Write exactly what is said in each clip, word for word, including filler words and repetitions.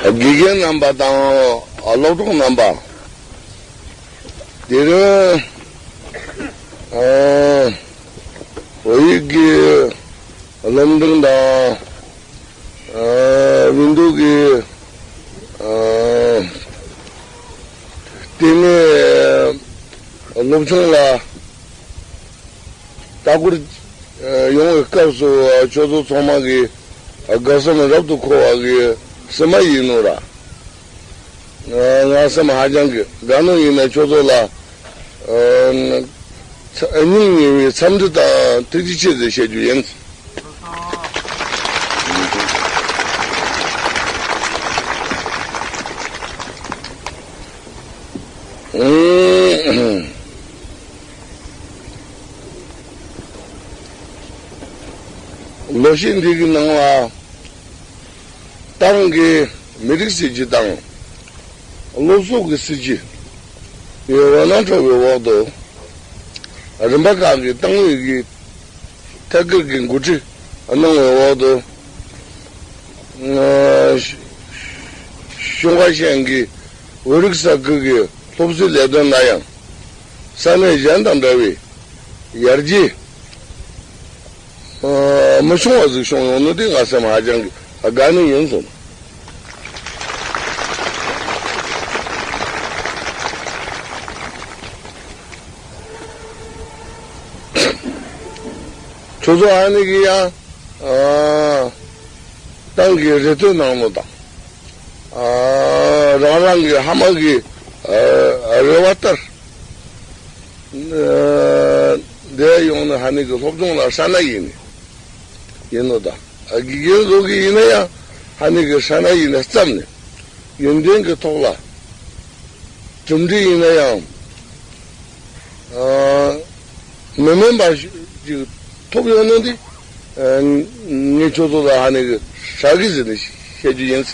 དགེ་རྒན་རྣམ་པ་དང་སློབ་གྲོགས་རྣམ་པ། དེ་རིང་ཨ་བོད་ཡིག་གི་སློབ་འབྲིང་དང་ཨ་བོད་ཡིག་གི་ཨ་ལྟེ་གནས་སློབ་ཆུང་ལ་ལྟ་སྐོར་ཡོང་བའི་སྐབས་སུ་ཁྱོད་ཚོ་ཚང་མ་གི་དགའ་བསུ་རབ་ཏུ་འཁོལ་བ་གི་སེམས་པ་ཡིན་ནོ་ར། ང་སེམས་ཧ་ཅང་གི་དགའ་ནོ་ཡིན་ན་ཁྱོད་ཚོ་ལ་སྙིང་ཉེ་བའི་འཚམས་འདྲི་དང་ཐུགས་རྗེ་ཆེ་ཟེར་བཤད་རྒྱུ་ཡིན། ལོ་ཤས་འདི་གི་ནང་ལ་ཏང་གི་མི་རིགས་སྲིད་བྱུས་དང་སློབ་གསོ་གི་སྲིད་བྱུས་ཡོད་པ་ནང་འཕྲོ་བའི་འོག་ཏུ་རིམ་པ་ཁག་གི་ཏང་ཨུད་ཀྱི་ཐད་ཀར་གྱི་འགོ་ཁྲིད་གནང་བའི་འོག་ཏུ། གཞུང་ཁ་ཤས་ཀྱི་བོད་རིགས་ས་ཁུལ་གྱི་སློབ་གསོའི་ལས་དོན་ལ་ཡང་ས་གནས་གཞན་དང་འདྲ་བའི་ཡར་རྒྱས་མི་བྱུང་བ་ཟིག་བྱུང་ཡོང་ནི་དེ་ང་སེམས་ཧ་ཅང་གི་དགའ་ནི་ཡིན་སོང་། ཁྱོད་ཚོ་ཨ་ནི་གི་ཡང་ཏང་གི་རེ་ལྟོས་གནང་ནོ་དང་། རང་རང་གི་ཕ་མ་གི་རེ་བ་ལྟར་འདས་ཡོང་ནི་ཧ་ནི་གི་སློབ་སྦྱོང་ལ་ཧྲ་ན་ཡིན་ནི་ཡིན་ནོ་དང་། དགེ་རྒན་ཚོ་གི་ཡིན་ན་ཡང་ཧ་ནི་གི་ཧྲ་ན་ཡིན་ན་བརྩམས་ནས་ཡོན་ཏན་གི་ཐོག་ལ། གྲུབ་འབྲས་ཡིན་ན་ཡང་། ཨ། མི་དམན་པ་ཞིག་ཐོབ་ཡོང་ནི་འདི། ཨ། ངས་ཁྱོད་ཚོ་ལ་ཧ་ནི་གི་ཧྲ་གི་ཟེར་ནས་བཤད་རྒྱུ་ཡིན།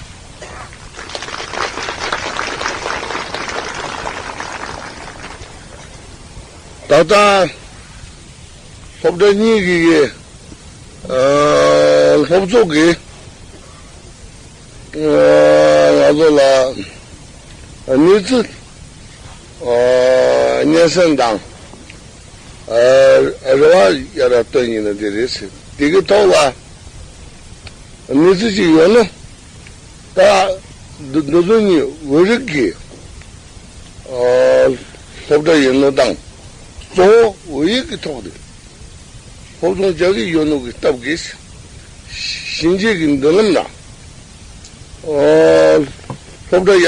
ད་ལྟ་སློབ་གྲྭ་གཉིས་ཀྱི་ཨ། སློབ་ཚོགས་ཀྱི་ང་ཚོ་ལ་གནས་ཚུལ་སྙན་སེང་དང་རེ་བ་ཡར་བཏོན་ཡིན་ན་འདི་རེད། དེ་གི་ཐོག་ལ་གནས་ཚུལ་ཅིག་ཡོད་ན། ད་འདི་ཚོ་གཉིས་བོད་རིགས་ཀྱི་སློབ་གྲྭ་ཡིན་ནོ་དང་། གཙོ་བོ་བོད་ཡིག་གི་ཐོག་ནས། སློབ་སྦྱོང་རྒྱག་གི་ཡོད་ནོ་གི་སྟབས་ཀྱིས། གཞིས་བྱེས་ཀྱི་མདུན་ལམ་ན། སློབ་གྲྭ་ཡ་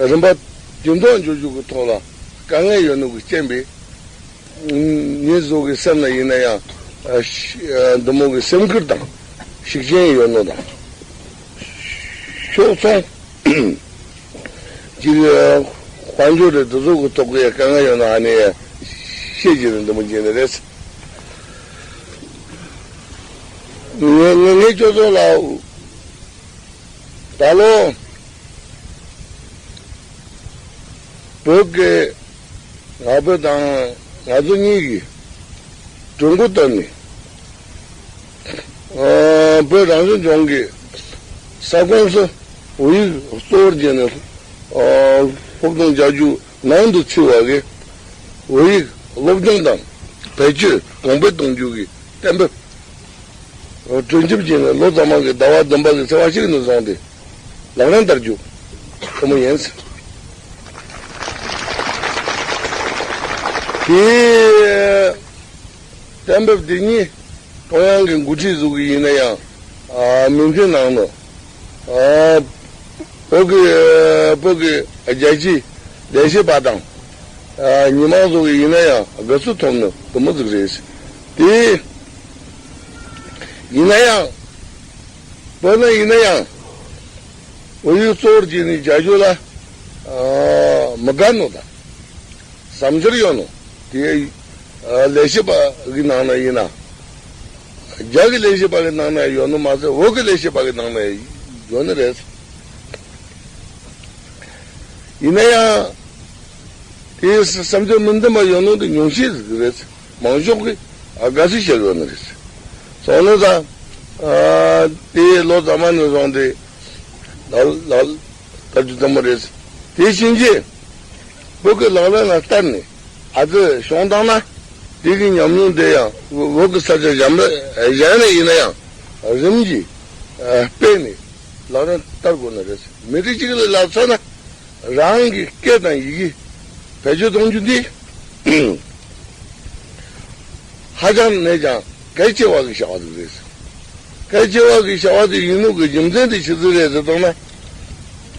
རིམ་པ་རྒྱུན་ཐོག་འཇོག་རྒྱུ་གི་ཐོག་ལ་དཀའ་ངལ་ཡོད་ནོ་གི་རྐྱེན་པས། ངེད་ཚོ་གི་སེམས་ན་ཡིན་ན་ཡང་འདི་མོ་གི་སེམས་ཁུར་དང་ཤུགས་རྐྱེན་ཡོད་ནོ་དང་། ཕྱོགས་མཚུངས། ཅིག་དཔལ་འབྱོར་རེད་དེ་ཚོ་གི་ཐོག་གི་དཀའ་ངལ་ཡོད་ན་ཨ་ནི་ཤེས་ཀྱི་རེད། འདི་མོ་བྱས་ནི་རེད། ངས་ངས་ངས་ཁྱོད་ཚོ་ལ་ད་ལོ་བོད་ཀྱི་ང་ཕོད་དང་ང་ཚོ་གཉིས་ཀྱིས་གྲོས་འགོ་བཏོན་ནས། ཨ། བོད་རང་སྐྱོང་ལྗོངས་ཀྱི་ས་ཁོངས་སུ་བོད་ཡིག་གཙོ་བོར་བྱས་ནས་ཨ། སློབ་སྦྱོང་བྱ་རྒྱུ་ནང་དུ་ཚུད་པ་གི་བོད་ཡིག་སློབ་སྦྱོང་དང་བེད་སྤྱོད་གོང་འཕེལ་གཏོང་རྒྱུ་གི་གཏན་འབེབས་གྲོས་འཆམ་བྱས་ནས་ལོ་རྫོགས་མ་གི་ཟླ་བ་བདུན་པ་གི་ཚེས་པ་གཅིག་ནས་བཟུང་སྟེ་ལག་ལེན་བསྟར་རྒྱུ་དེ་མོ་ཡིན། དེ་གཏན་འབེབས་འདི་ཉིད་ཀྲུང་དབྱང་གི་འགོ་ཁྲིད་ཚོ་གི་ཡིན་ན་ཡང་ཨ། མིང་འདོན་གནང་ནོ། ཨ། བོད་ཀྱི་བོད་ཀྱི་རྒྱལ་སྤྱིའི་ལས་བྱེད་པ་དང་ཨ། མི་མང་ཚོ་གི་ཡིན་ན་ཡང་དགའ་བསུ་ཐོབ་ནོ་དེ་མོ་ཟིག་རེད། དེ་ཡིན་ན་ཡང་བོད་ནང་ཡིན་ན་ཡང་བོད་ཡིག་གཙོ་བོར་བྱས་ནས་བྱ་རྒྱུ་ལ་ཨ། མི་དགའ་ནོ་དང་། བསམ་འཆར་ཡོད་ནོ་དེ། ཨ། ལས་བྱེད་པ་གི་ནང་ན་ཡིན་ན། རྒྱ་གི་ལས་བྱེད་པ་གི་ནང་ན་ཡོད་ནོ་མ་ཟད་བོད་གི་ལས་བྱེད་པ་གི་ནང་ན་ཡོད་ནི་རེད། ཡིན་ན་ཡང་དེའི་བསམ་འཆར་མི་མཐུན་པ་ཡོད་ནོ་དེ་ཉུང་ཤས་ཟིག་རེད། མང་ཤོས་ཀྱིས་ཨ། དགའ་བསུ་བྱེད་ཡོད་ནི་རེད། སོང་ནི་ད་ཨ། དེའི་ལོ་རྫོགས་མ་ནས་བཟུང་སྟེ། ལག་ལག་བསྟར་རྒྱུ་ཙམ་མ་རེད། དེ་བཞིན་གྱི་བོད་ཀྱི་ལག་ལེན་ལ་བསྟར་ནས་ཨ་ཙི་བྱུང་བཏང་ན། དེ་གི་ཉམས་མྱོང་དེ་ཡང་བོད་ཀྱི་ས་ཆ་གཞན་པ་གཞན་ནས་ཡིན་ན་ཡང་རིམ་གྱིས་སྤེལ་ནས་ལག་ལེན་བསྟར་དགོས་ནི་རེད། མི་རིགས་གཅིག་ལ་ལབ་ཚར་ན། རང་གི་སྐད་དང་ཡི་གེ་བེད་སྤྱོད་གཏོང་རྒྱུ་འདི་ཧ་ཅང་ནས་ཀྱང་གལ་ཆེ་བ་གི་བྱ་བ་ཞིག་རེད། གལ་ཆེ་བ་གི་བྱ་བ་དེ་ཡིན་ནོ་གི་རྒྱུ་མཚན་དེ་ཆི་ཟིག་རེད་ཟེར་བཏང་ན།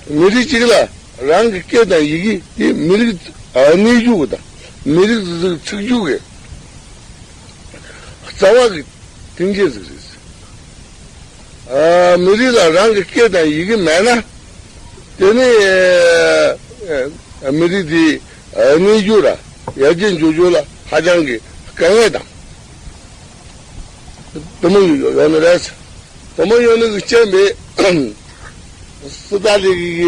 མི་རིགས་གཅིག་ལ་རང་གི་སྐད་དང་ཡི་གེ་དེ་མི་རིགས་གནས་རྒྱུ་གི་དང་མི་རིགས་ཟིག་ཚུགས་རྒྱུ་གི་རྩ་བ་གི་མཐུན་རྐྱེན་ཟིག་རེད། ཨ། མི་རིགས་ལ་རང་གི་སྐད་དང་ཡི་གེ་མེད་ན། དེ་ནི་ཨ་མི་རིགས་དེ་གནས་རྒྱུ་ར་ཡར་རྒྱས་འགྲོ་རྒྱུ་ལ་ཧ་ཅང་གི་དཀའ་ངལ་དང་དེ་མོ་ཡོད་ཡོད་ནི་རེད། དེ་མོ་ཡོད་ནི་གི་རྐྱེན་པས་སི་ཏཱ་ལི་གི་གི་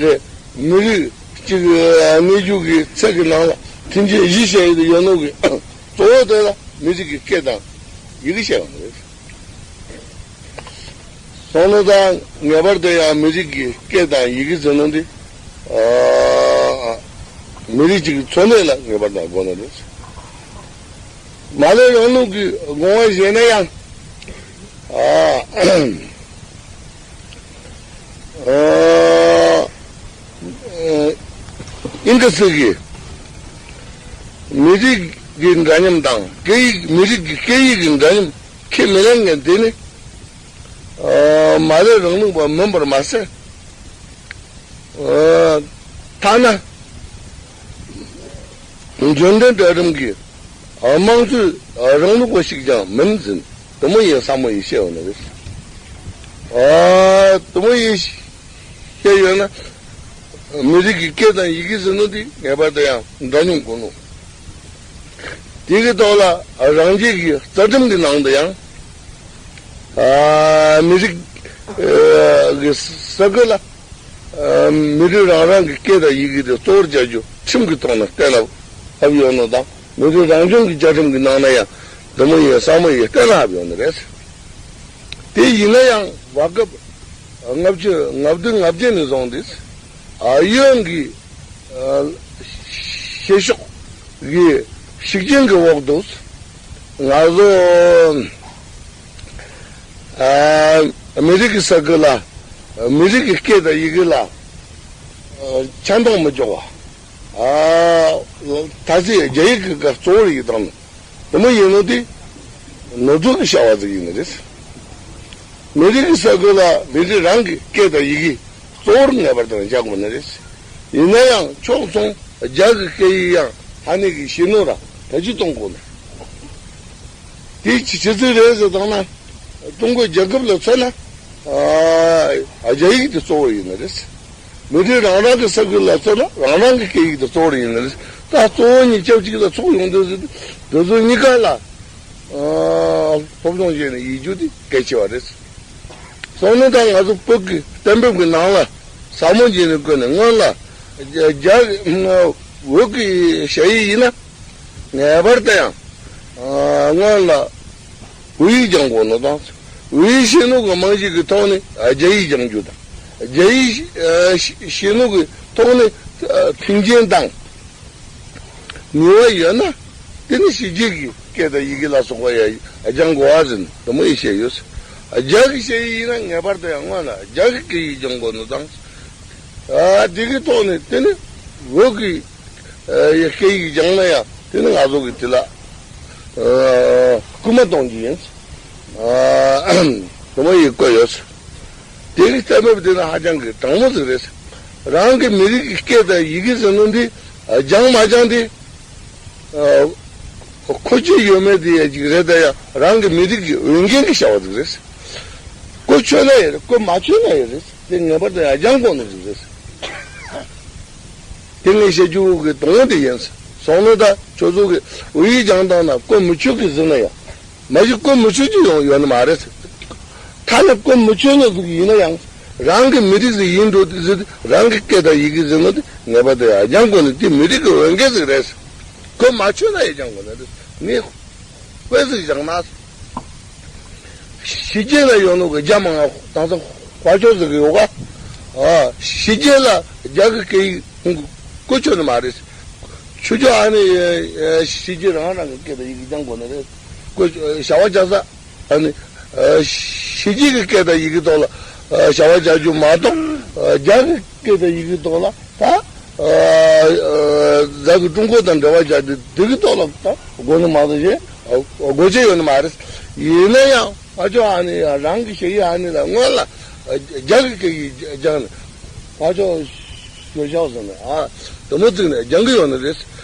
གི་མི་རིགས་གཅིག་གནས་རྒྱུ་གི་ཚད་ཀྱི་ནང་ལ་མཐུན་རྐྱེན་བཞི་བཤད་ཡོད་ཡོད་ནོ་གི་གཙོ་བོ་དེ་ལ་མི་རིགས་ཀྱི་སྐད་དང་ཡི་གེ་བཤད་ཡོད་ནི་རེད། སོང་ནོ་དང་ངེས་པར་དུ་ཡང་མི་རིགས་ཀྱི་སྐད་དང་ཡི་གེ་ཟེར་ནོ་འདི། ཨ། མི་རིགས་གཅིག་གི་འཚོ་གནས་ལ་ངེས་པར་དུ་དགོས་ནི་རེད། མར་ལེ་རིང་ལུགས་ཀྱི་དགོངས་པ་བཞེས་ན་ཡང་། ཨ། ཨ། ཨིན་ཀི་སི་གི་མི་རིགས་ཀྱི་འདྲ་མཉམ་དང་སྐད་ཡིག་མི་རིགས་ཀྱི་སྐད་ཡིག་གི་འདྲ་མཉམ་ཁས་མི་ལེན་མཁན་དེ་ནི། ཨ། མར་ལེ་རིང་ལུགས་པ་མིན་པར་མ་ཟད། ཨ། ཐ་ན་འབྱོར་ལྡན་གྲལ་རིམ་གྱི་དམངས་གཙོའི་རིང་ལུགས་པ་ཞིག་ཀྱང་མིན་ཟིན་དེ་མོ་ཡིན་བསམ་བློ་ཡིས་བཤད་ཡོད་ནི་རེད། ཨ། དེ་མོ་ཡིས་བཤད་ཡོད་ན། མི་རིགས་ཀྱི་སྐད་དང་ཡི་གེ་ཟེར་ནོ་དེ་ངེས་པར་དུ་ཡང་འདྲ་མཉམ་དགོས་ནོ། དེ་གི་ཐོག་ལ་རང་རྒྱལ་གྱི་རྩ་ཁྲིམས་ཀྱི་ནང་དུ་ཡང་། ཨ། མི་རིགས་ཨ་གི་ས་ཁུལ་ལ་ཨ་མི་རིགས་རང་རང་གི་སྐད་དང་ཡི་གེ་དེ་གཙོ་བོར་བྱ་རྒྱུ་ཁྲིམས་ཀྱི་ཐོག་ནས་གཏན་ལ་ཕབ་ཡོད་ནོ་དང་མི་རིགས་རང་སྐྱོང་གི་བཅའ་ཁྲིམས་ཀྱི་ནང་ན་ཡང་དེ་མོ་ཡིན་བསམ་བློ་ཡིས་གཏན་ལ་ཕབ་ཡོད་ནི་རེད། དེ་ཡིན་ན་ཡང་བར་སྐབས་ལྔ་བཅུ་ང་བདུན་ང་བརྒྱད་ནས་བཟུང་སྟེ་ཨ་ཡོན་གྱི་ཨ་བཤད་ཕྱོགས་ཀྱི་ཤུགས་རྐྱེན་གྱི་འོག་ཏུ་ང་ཚོ་ཨ་མི་རིགས་ཀྱི་ས་ཁུལ་ལ་མི་རིགས་ཀྱི་སྐད་དང་ཡི་གེ་ལ་ཨ་ཆ་འདོགས་མི་འཇོག་པ། ཨ་ད་ཚེ་རྒྱ་ཡིག་གི་གཙོ་བོར་ཡིག་དང་དེ་མོ་ཡིན་ནོ་དེ་ནོར་འཁྲུལ་གྱི་བྱ་བ་ཟིག་ཡིན་ནི་རེད། མི་རིགས་ཀྱི་ས་ཁུལ་ལ་མི་རིགས་རང་གི་སྐད་དང་ཡི་གེ་གཙོ་བོར་ངེས་པར་དུ་བཞག་དགོས་ནི་རེད། ཡིན་ན་ཡང་ཕྱོགས་མཚུངས་རྒྱ་གི་སྐད་ཡིག་ཡང་ཧ་ནི་གི་ཤེས་ནོ་ར་བེད་སྤྱོད་གཏོང་དགོས་ནི། དེ་ཅི་ཅི་ཟིག་རེད་ཟེར་བཏང་ན། ཀྲུང་གོ་རྒྱལ་ཁབ་ལ་མཚོན་ན། ཨ་རྒྱ་ཡིག་དེ་གཙོ་བོ་ཡིན་ནི་རེད། མི་རིགས་རང་རང་གི་ས་ཁུལ་ལ་མཚོན་ན་རང་རང་གི་སྐད་ཡིག་དེ་གཙོ་བོ་ཡིན་ནི་རེད། ད་གཙོ་བོ་གཉིས་ཆ་གཅིག་ལ་ཚོགས་ཡོང་དུས་ཟེར་དུས་དེ་ཚོ་གཉིས་ཀ་ལ་ཨ་སློབ་སྦྱོང་བྱས་ནས་ཡིག་རྒྱུགས་དེ་གལ་ཆེ་བ་རེད། སོང་ནས་ད་ང་ཚོ་བོད་ཀྱི་གཏན་འབེབས་ཀྱི་ནང་ལ་ཟབ་མོ་བྱས་ནས་བཀོད་ནས་སྔོན་ལ་རྒྱ་རྒྱ་བོད་ཀྱི་ཞ་ཡིག་ཡིན་ན། ངེས་པར་དུ་ཡང་། ཨ་སྔོན་ལ་བོད་ཡིག་སྦྱང་དགོས་ནོ་དང་། བོད་ཡིག་ཤེས་ནོ་གི་རྨང་གཞི་གི་ཐོག་ནས་ཨ་རྒྱ་ཡིག་སྦྱང་རྒྱུ་དང་། རྒྱ་ཡིག་ཨ་ཤེས་ཤེས་ནོ་གི་ཐོག་ནས་ཨ་མཐུན་རྐྱེན་དང་ནུས་པ་ཡོད་ན། དེ་ནི་ཕྱི་རྒྱལ་གྱི་སྐད་དང་ཡི་གེ་ལ་སོགས་པ་ཡང་སྦྱང་དགོས་པ་ཟིན་དེ་མོ་ཡིས་བཤད་ཡོད། རྒྱ་གི་ཞ་ཡིག་ཡིན་ན་ངེས་པར་དུ་ཡང་སྔོན་ལ་རྒྱ་གི་སྐད་ཡིག་སྦྱང་དགོས་ནོ་དང་། ཨ་དེ་གི་ཐོག་ནས་དེ་ནི་བོད་ཀྱི་ཨ་ཡི་སྐད་ཡིག་སྦྱངས་ན་ཡང་དེ་ནི་ང་ཚོ་གི་དེ་ལ་ཨ་སྐུལ་མ་གཏོང་རྒྱུ་ཡིན། ཨ་དེ་མོ་ཡིས་བཀོད་ཡོད། དེ་གི་གཏན་འབེབས་དེ་ནི་ཧ་ཅང་གི་དྲང་མོ་ཟིག་རེད། རང་གི་མི་རིགས་ཀྱི་སྐད་དང་ཡི་གེ་ཟེར་ནོ་འདི་ཨ་སྦྱང་མ་སྦྱང་དེ་ཨ་མཁོ་ཆོད་ཡོད་མེད་དེ་ཡ་ཅིག་རེད། ད་ཡ་རང་གི་མི་རིགས་ཀྱི་འོས་འགན་གྱི་བྱ་བ་ཟིག་རེད། གོ་ཆོད་ན་ཡ་རེད། གོ་མ་ཆོད་ན་ཡ་རེད། དེ་ངེས་པར་དུ་ཡང་སྦྱང་དགོས་ནི་ཟིག་རེད། དེ་ངས་བཤད་རྒྱུ་གི་དོན་དེ་ཡིན། སོང་ནོ་ད་ཁྱོད་ཚོ་གི་བོད་ཡིག་སྦྱང་སྟངས་ན་གོ་མི་ཆོད་གི་ཟེར་ན་ཡང་མ་གཞི་གོ་མི་ཆོད་རྒྱུ་ཡོང་ཡོད་ནི་མ་རེད། ཐ་ན་གོ་མི་ཆོད་ནོ་ཟིག་ཡིན་ན་ཡང་རང་གི་མི་རིགས་ཟིག་ཡིན་འགྲོ་དུས་ཟིག་རང་གི་སྐད་དང་ཡི་གེ་ཟེར་ནོ་དེ་ངེས་པར་དུ་ཡང་སྦྱང་དགོས་ནི་དེ་མི་རིགས་ཀྱི་འོས་འགན་ཟིག་རེད། གོ་མ་ཆོད་ན་ཡང་སྦྱང་དགོས་ནི་རེད། ངས་དཔེ་ཟིག་བཞག་ན། ཕྱི་རྒྱལ་ལ་ཡོད་ནོ་གི་རྒྱ་མང་ང་དང་ས་དཔའ་ཤོག་ཟིག་གི་ཡོད་ག་ཨ། ཕྱི་རྒྱལ་ལ་རྒྱ་གི་སྐད་ཡིག་ཧུང་གི་བཀོལ་ཆོག་ནི་མ་རེད། ཁྱོད་ཚོ་ཨ་ནི་ཕྱི་རྒྱལ་རང་རང་གི་སྐད་དང་ཡི་གེ་སྦྱང་དགོས་ནི་རེད། བཀོལ་བྱ་བ་བྱ་ས་ཨ་ནི་ཕྱི་རྒྱལ་གི་སྐད་དང་ཡི་གེ་ཐོག་ལ་བྱ་བ་བྱ་རྒྱུ་མ་གཏོགས། རྒྱ་གི་སྐད་དང་ཡི་གེ་ཐོག་ལ་ད་རྒྱ་གི་ཀྲུང་གོ་དང་འབྲེལ་བ་བྱ་རྒྱུ་དེ་གི་ཐོག་ལ་ད་དགོས་ནི་མ་གཏོགས་གཞན་དགོས་ཆེད་ཡོད་ནི་མ་རེད། ཡིན་ན་ཡང་། ཕར་ཕྱོགས་ཨ་ནི་རང་གི་ཞ་ཡི་ཨ་ནི་ལ་སྔོན་ལ་རྒྱ་གི་སྐད་ཡིག་སྦྱངས་ནས་ཕར་ཕྱོགས་ཞོར་ཤག་ཟེར་ནས་ཨ་དུ་མོ་བཙུགས་ནས་སྦྱང་གི་ཡོད་ནི་རེད།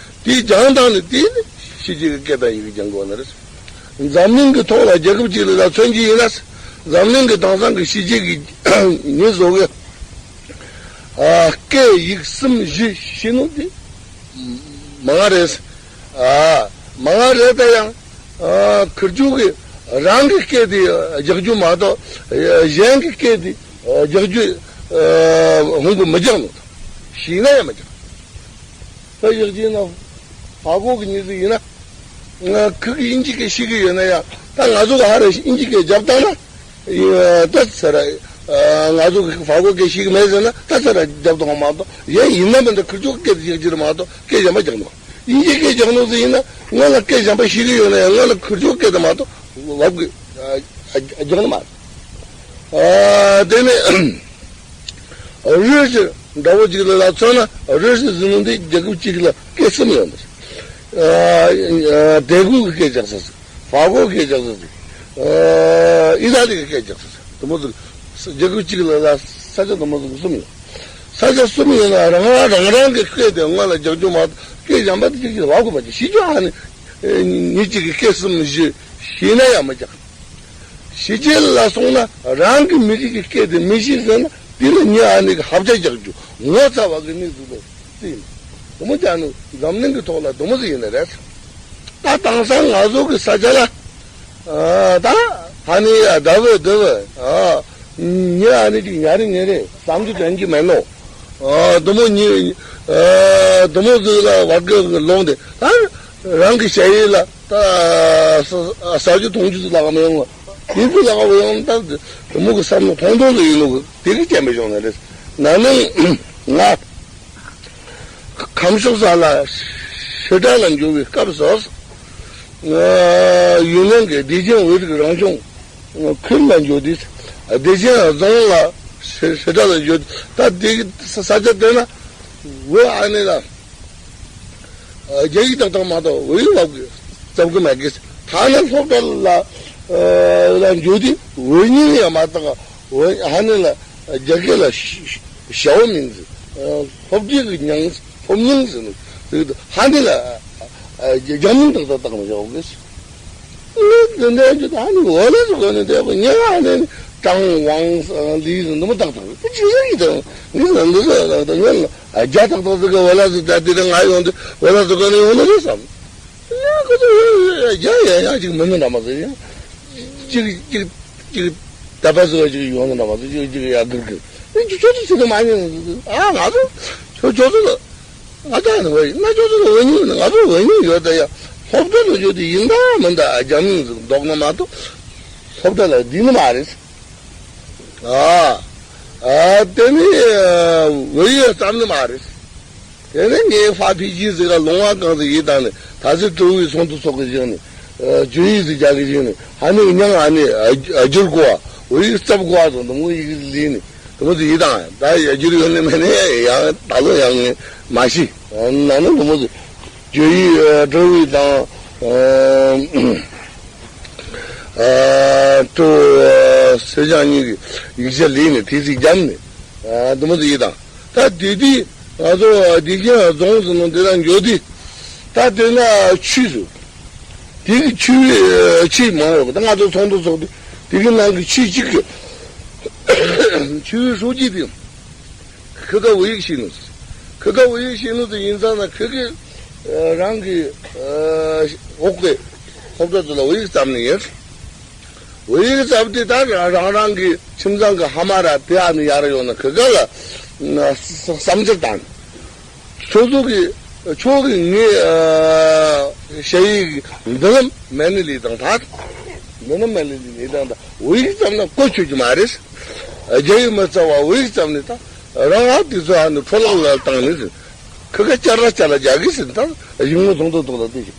དེ་སྦྱང་སྟངས་ནི་དེ་ནི་ཕྱི་རྒྱལ་གྱི་སྐད་དང་ཡི་གེ་སྦྱང་གི་ཡོད་ནི་རེད། འཛམ་གླིང་གི་ཐོག་ལ་རྒྱལ་ཁབ་གཅིག་ལ་ལ་མཚོན་གྱི་ཡིན་ན། འཛམ་གླིང་གི་དེང་སང་གི་ཕྱི་རྒྱལ་གྱི་མི་ཚོ་གི་ཨ་སྐད་ཡིག་གསུམ་བཞི་ཤེས་ནོ་དེ་མང་རེད། ཨ་མང་རེད་ད་ཡང་། ཨ་ཁིར་ཆུ་གི་རང་གི་སྐད་དེ་རྒྱག་རྒྱུ་མ་གཏོགས་གཞན་གྱི་སྐད་དེ་རྒྱག་རྒྱུ་ཧུང་གི་མི་རྒྱག་ནོ། ཤེས་ན་ཡང་མི་རྒྱག་ད་ཡག་ཅིག་ན་ཧྥ་གོ་གི་མྱི་ཟིག་ཡིན་ན། ང་ཁི་གི་དབྱིན་ཇི་སྐད་ཤེས་ཀྱི་ཡོད་ན་ཡང་། ད་ང་ཚོ་ག་ཧ་རེ་དབྱིན་ཇི་སྐད་རྒྱབ་བཏང་ན། ད་ཚེ་ར་ང་ཚོ་གི་ཧྥ་གོ་སྐད་ཤེས་ཀྱི་མེད་ཟེར་ན་ད་ཚེ་ར་རྒྱབ་བཏང་མ་གཏོགས། ཡང་ཡིན་ན་མིན་ད་ཁིར་ཆུ་སྐད་དེ་ཡག་ཅིག་རེད་མ་གཏོགས་སྐད་གཞན་པ་རྒྱག་ནོ། དབྱིན་ཇི་སྐད་རྒྱག་ནོ་ཟིག་ཡིན་ན་སྔོན་ལ་སྐད་གཞན་པ་ཤེས་ཀྱི་ཡོད་ན་ཡང་སྔོན་ལ་ཁིར་ཆུ་སྐད་དེ་མ་གཏོགས་བབ་གི་རྒྱག་ནི་མ་རེད། ཨ་དེ་ནས་རུས་སུ་འདྲ་བོ་ཅིག་ལ་ལ་མཚོན་ན། རུས་སུ་ཟིན་ནི་འདི་རྒྱལ་ཁབ་གཅིག་ལ་སྐད་གསུམ་ཡོད་འདུག་ཨ་ཨ་དེ་གུ་གི་སྐད་རྒྱག་ས་ཟིག་ཧྥ་གོ་སྐད་རྒྱག་ས་ཟིག་ཨ་ཨི་ཏ་ལི་གི་སྐད་རྒྱག་ས་ཟིག་དུ་མོ་ཟིག་རྒྱལ་ཁབ་གཅིག་ལ་ལ་ས་ཆ་དུ་མོ་ཟིག་གསུམ་ཡོད། ས་ཆ་གསུམ་ཡོད་ན་རང་རང་རང་རང་གི་སྐད་དེ་སྔོན་ལ་རྒྱག་རྒྱུ་མ་གཏོགས་སྐད་གཞན་པ་དེ་གཅིག་གིས་བ་གོ་མ་གཅིག་ཤེས་རྒྱུ་ཨ་ནི་ཉིད་གཅིག་གི་སྐད་གསུམ་བཞི་ཤེས་ན་ཡང་མི་རྒྱག་ཕྱི་རྒྱལ་ལ་སོང་ན་རང་གི་མི་རིགས་ཀྱི་སྐད་དེ་མི་ཤེས་ཟེར་ན་དེ་ལ་ཉི་ཨ་ནི་གི་ཧབ་ཆ་རྒྱག་རྒྱུ་ངོ་ཚ་བ་གི་གནས་ཚུལ་ལ་བརྩིས་ནས་དུ་མོ་ཅག་ནི་འཛམ་གླིང་གི་ཐོག་ལ་དུ་མོ་ཟིག་ཡིན་ནི་རེད། ད་དེང་སང་ང་ཚོ་གི་ས་ཆ་ལ་ཨ་ད་ཧ་ནི་ཡ་ད་བོ་ད་བོ་ཨ་ཉི་ཨ་ནི་ཅིག་ཉ་རེ་ཉེ་རེ་བསམ་རྒྱུ་དྲན་གྱི་མེད་ནོ། ཨ་དུ་མོ་ཉི་ཨ་དུ་མོ་ཟིག་ལ་བར་གི་ལོང་དེ་ད་རང་གི་ཞ་ཡི་ལ། ད་ཟ་རྒྱུ་འཐུང་རྒྱུ་ལག་མི་ཡོང་བ། དེ་ཚོ་ལག་པ་ཡོང་ད་དུ་མོ་གི་བསམ་བློ་ཐོང་ཐོང་དུ་ཡིན་ནོ་གི་དེ་གི་སྐྱེ་མི་བྱུང་ནི་རེད། ན་ནིང་ང་ཁམས་ཕྱོགས་ས་ལ་ཧྲི་ཏྲ་ལ་འགྱོ་བའི་སྐབས་སུ་ཡུན་ནན་གྱི་བདེ་ཆེན་བོད་རིགས་རང་སྐྱོང་ཁུལ་ལ་འགྱོ་དུས་བདེ་ཆེན་རྫོང་ལ་ཧྲི་ཧྲི་ཏྲ་ལ་འགྱོ་ད་དེ་གི་ས་ཆ་དེ་ན་བོད་ཨ་ནེ་ལ། རྒྱ་ཡིག་ཏག་ཏག་མ་གཏོགས་བོད་ཡིག་ལབ་གི་རྩབ་གི་མ་གི་ཐ་ན་སློབ་གྲྭ་ལ་ལ་འཇུག་དུས་བོད་ཉིན་ཡང་མ་གཏོགས་བོད་ཧ་ནི་ལ་རྒྱ་སྐད་ལ་ཞའོ་མིང་ཟེར། སློབ་གྲྭའི་གི་མྱིང་སློབ་མིང་ཟེར་ནས་ཧ་ནི་ལ་རྒྱ་མིང་ཏག་ཏག་བཏགས་ནས་བཞག་གི་ངས་འདི་འདྲ་རྒྱུ་ད་ནི་འོ་ལ་ཟེར་གོ་ནི་དེ་གོ་ཉེ་བ་ནི་ཀྲང་ཝང་ལི་ཟེར་འདི་མོ་ཏག་ཏག་དེ་ཅི་ཟེར་གི་དང་ངས་ལ་འདི་ཟེར་ལ་དང་ངས་ལ་རྒྱ་ཏག་ཏག་ཟེར་གི་འོ་ལ་ཟེར་ད་དེ་རིང་ང་ཡོང་དུས་འོ་ལ་ཟེར་གོ་ནི་ཡོང་ནི་རེད་བསམ། ཡ་ཁོ་ཚོ་ཡ་ཡ་ཡ་ཅིག་མི་ནི་འདྲ་མ་ཟེར་ཡ་ཅིག་ཅིག་ཅིག་ད་པ་ཟེར་བ་ཅིག་ཡོང་ནི་འདྲ་མ་ཟེར་ཅིག་ཅིག་ཡ་གིར་གིར་ཨེ་ཅིག་ཁྱོད་ཚོ་ཟེར་གི་མ་ཉན་ཨ་ང་ཚོ་ཁྱོད་ཁྱོད་ཚོ་ལ། ང་ད་ནི་བོད་ཡིག་ན་ཅོག་ཙེ་ལ་བོད་ཡིག་ང་ཚོ་བོད་ཡིག་ཡོད་ད་ཡ། སློབ་གྲྭ་ལ་ཡོད་དེ་ཡིན་ད་མིན་ད་རྒྱ་མིང་ཟིག་འདོགས་ན་མ་གཏོགས་སློབ་གྲྭ་ལ་བསྡད་ནི་མ་རེད། ཨ་ཨ་དེ་ནི་བོད་ཡིག་བརྩམས་ནི་མ་རེད། དེ་ནི་ངའི་ཧྥ་ཕི་ཇི་ཟིག་ག་ལུང་བ་གང་ཟིག་ཡིན་ད་ནི་ད་ཚེ་སྤྲེའུ་ཡི་ཚོགས་འདུ་ཚོགས་གི་བཞག་ནི་བོད་ཡིག་ཟིག་རྒྱག་གི་བཞག་ནི་ཧ་ནི་མྱང་ཨ་ནི་ཨ་སྒྱུར་གོ་བ་བོད་ཡིག་བརྩམས་གོ་བ་ཟིག་འདི་མོ་ཡིག་ལི་ནི། དེ་མོ་ཟིག་ཡིན་དང་ད་ཡ་འགྱུར་ཡོད་ནི་མེད་ནི་ཡང་ད་ལོ་ཡང་ངས་མ་ཤེས། ན་ནི་དེ་མོ་ཟིག་བརྗོད་ཡིག་ཨ་སྤྲེའུ་ཡིག་དང་ཨ་སྤྲེའུ་ཨ་སེར་སྦྱངས་གཉིས་ཀྱི་ཡིག་ཆ་ལེན་ནས་དེ་ཟིག་བརྒྱབ་ནས་ཨ་དེ་མོ་ཟིག་ཡིན་དང་ད་དེ་དུས་ང་ཚོ་བདེ་ཆེན་རྫོང་ཟེར་ནོ་དེ་ལ་འགྱོ་དུས་ད་དེ་ན་ཆུས་ཟིག་དེ་གི་ཆུ་བོའི་ཆུ་མང་བོ་ད་ང་ཚོ་ཚོགས་འདུ་ཚོགས་དུས་དེ་གི་ནང་གི་ཆུ་གཅིག་གི་ཆུ་བོའི་ཧྲུའུ་ཅི་དེ་ཁི་ཁ་བོད་ཡིག་ཤེས་ནོ། ཁི་ཁ་བོད་ཡིག་ཤེས་ནོ་དེ་ཡིན་ཙང་ན་ཁི་ཁི་རང་གི་འོག་གི་སློབ་གྲྭ་དེ་ལ་བོད་ཡིག་བརྩམས་ནི་ཡིན། བོད་ཡིག་བརྩམས་དུས་ད་རང་རང་རང་གི་ཁྱིམ་ཚང་གི་ཕ་མ་ར་དེ་ཨ་ནི་ཡར་ཡོང་ན་ཁི་ཁ་ལ་བསམ་འཆར་བཏང་། ཁྱོད་ཚོ་གི་ཁྱོད་གི་ངའི་ཨ་ཞ་ཡི་འདི་ལམ་མེད་ནི་ལི་དང་ད་འདི་ལམ་མེད་ནི་ལི་དང་ད་བོད་ཡིག་བརྩམས་ན་གོ་ཆོད་ཀྱི་མ་རེད། རྒྱ་ཡིག་མི་རྩ་བ་བོད་ཡིག་བརྩམས་ནི་ད་ རང་ཨ་དེ་ཚོ་ཨ་ནི་འཕྲོ་བརླག་ལ་བཏང་ནི་ཟེར། ཁི་ཁ་ཅར་ལ་ཅར་ལ་རྒྱག་གི་ཟེར། ད་ཡིག་ངོ་ཐུང་ཐུང་ཐུང་ལ་དེ་ཞིག་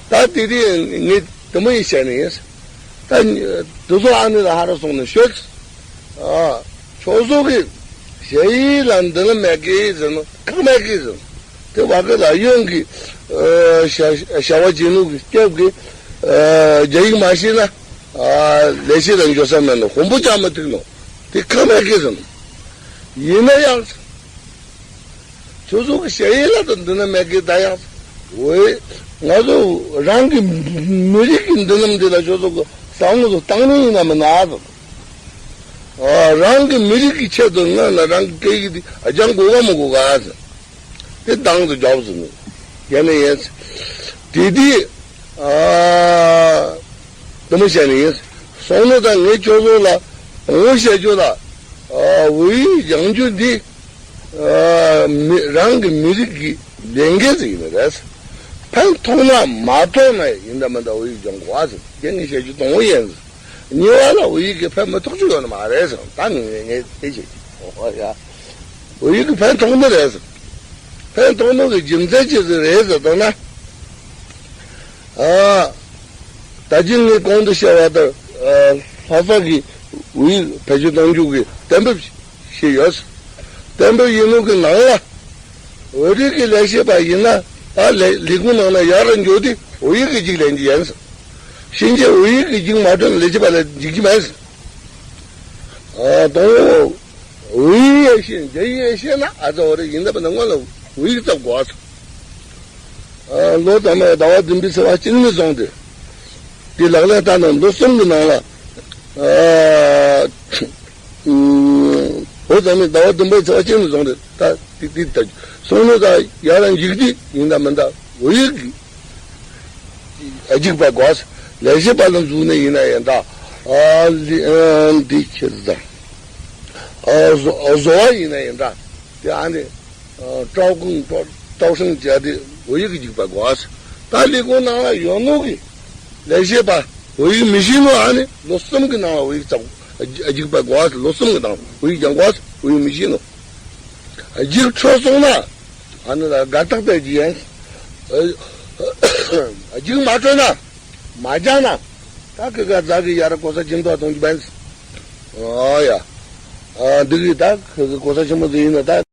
ད་དེ་དེ་ངས་དེ་མོ་ཡིན་བཤད་ནི་ཡིན། ད་དེ་ཚོ་ཨ་ནི་ལ་ཧ་ར་སོང་ནས་ཤོད། ཨ། ཁྱོད་ཚོ་གི་ཞ་ཡི་ལ་མདུན་ལམ་མེད་གི་ཟེར་ནོ། ཁག་མེད་གི་ཟེར་ནོ། དེ་བ་གི་ལ་གཡོན་གི་ཨ་ཞ་ཞ་བ་བྱེད་ནུ་གི་སྐྱབས་གི་ཨ་རྒྱ་ཡིག་མ་ཤེས་ན། ཨ། ལས་བྱེད་དང་འགྱོ་ས་མེད་ནོ། དཔོན་པོ་ཅང་མི་ཐུག་ནོ། དེ་ཁག་མེད་གི་ཟེར་ནོ། ཡིན་ན་ཡང་། ཁྱོད་ཚོ་གི་ཞ་ཡི་ལ་དང་མདུན་ལམ་མེད་གི་ད་ཡང་། ཝེ། ང་ཚོ་རང་གི་མི་རིགས་ཀྱི་མདུན་ལམ་འདི་ལ་ཁྱོད་ཚོ་གི་བསམ་བློ་བཏང་ནི་ཡིན་ན་མིན་ན་ཟེར། ཨ། རང་གི་མི་རིགས་ཀྱི་ཆེད་དུ་ང་ལ་རང་གི་སྐད་ཡིག་འདི་ཨ་སྦྱང་དགོས་ག་མི་དགོས་ག་ཟེར། དེ་དང་དུ་རྒྱབ་ཟེར་ནས་ཡ་ནས་ཡིན། དེ་དུས་ཨ་དེ་མོ་བྱས་ནས་ཡིན། སོང་ནས་ད་ངས་ཁྱོད་ཚོ་ལ་དང་པོ་བཤད་རྒྱུ་ལ། ཨ། ཝེ་ཡིག་སྦྱང་རྒྱུ་འདི་ཨ་མི་རང་གི་མི་རིགས་ཀྱི་ལས་འགན་ཟིག་ཡིན་ནི་རེད། ཕན་ཐོགས་ན་མ་ཐོགས་ན་ཡིན་ད་མིན་ད་ཝེ་ཡིག་སྦྱང་དགོས་ཟེར། དེ་ངས་བཤད་རྒྱུ་དང་པོ་ཡིན། གཉིས་པ་ལ་ཝེ་ཡིག་གི་ཕན་མི་ཐོགས་རྒྱུ་ཡོད་ནི་མ་རེད་ཟེར། ད་ངས་ངས་དེ་བཤད་རྒྱུ། ཨོ་ཡ། ཝེ་ཡིག་གི་ཕན་ཐོགས་ནི་རེད་ཟེར། ཕན་ཐོགས་ནོ་གི་རྒྱུ་མཚན་ཅི་ཟིག་རེད་ཟེར་བཏང་ན། ཨ། ད་གིན་ངས་གོང་དུ་བཤད་པ་ལྟར། ཨ། ལྷ་ས་གི་ཝེ་ཡིག་བེད་སྤྱོད་གཏོང་རྒྱུ་གི་གཏན་འབེབས་བྱས་ཡོད། གཏན་འབེབས་ཡིན་ནོ་གི་ནང་ལ། བོད་རིགས་ཀྱི་ལས་བྱེད་པ་ཡིན་ན་ད་ལས་ལས་ཁུངས་ནང་ན་ཡར་འགྱོ་དུས་ཝེ་ཡིག་གི་ཅིག་ལེན་རྒྱུ་ཡིན། ཕྱིན་ཆད་ཝེ་ཡིག་གི་ཅིག་མ་སྤྲོད་ན་ལས་བྱེད་པ་ལ་འཇིགས་རྒྱུ་མེད། ཨ། དང་པོ། ཝེ་ཡིག་ཤེས། རྒྱ་ཡིག་ཤེས་ན་ཨ་ཙི་འོ་རེད། ཡིན་ད་པ་ན་སྔོན་ལ་ཝེ་ཡིག་བཙལ་དགོས་ཨ། ལོ་ཙཱ་མ་ཟླ་བ་བདུན་པའི་ཚེས་པ་གཅིག་ནས་བཟུང་སྟེ། དེ་ལག་ལེན་བསྟར་ནས་ལོ་གསུམ་གྱི་ནང་ལ། ཨ། ལོ་ཙཱ་མ་ཟླ་བ་བདུན་པའི་ཚེས་པ་གཅིག་ནས་བཟུང་སྟེ་ད་དེ་དེ་ད་སོང་ནས་ད་ཡར་ལ་འཇིགས་དུས་ཡིན་ད་མིན་ད་ཝེ་ཡིག་གི་ཨ་འཇིགས་པ་དགོས། ལས་བྱེད་པ་ལ་འཛུལ་ནས་ཡིན་ན་ཡང་འདྲ། ཨ་ལི་ཨ་འདི་ཁྱེད་ད། ཨ་བཟོ་ཨ་བཟོ་བ་ཡིན་ན་ཡང་འདྲ། དེ་ཨ་ནི་ཨ་ཀྲའོ་ཀུང་ཀྲའོ་ཀྲའོ་ཧྲེང་བྱས་ཏེ་ཝེ་ཡིག་གི་འཇིགས་པ་དགོས། ད་ལས་ཁུངས་ནང་ལ་ཡོད་ནོ་གི་ལས་བྱེད་པ་ཝེ་ཡིག་མི་ཤེས་ནོ་ཨ་ནི་ལོ་གསུམ་གི་ནང་ལ་ཝེ་ཡིག་བཙལ་ཨ་འཇིགས་པ་དགོས། ལོ་གསུམ་གི་ནང་ཝེ་ཡིག་སྦྱང་དགོས། ཝེ་ཡིག་མི་ཤེས་ནོ། འཇིགས་འཕྲོད་སོང་ན། ཨ་ནི་ལ་དགའ་རྟགས་སྤྲད་ཀྱི་ཡིན། རྒྱུགས་མ་སྤྲོད་ན། མ་སྦྱངས་ན། ད་ཁི་ཁ་རྫ་གི་ཡར་གོ་ས་ཆེན་པོ་གཏོང་རྒྱུ་མེད། ཨོ་ཡ། ཨ་འདི་གི་ད་ཁི་གི་གོ་ས་ཆེན་པོ་འདི་ཡིན་ན་ད་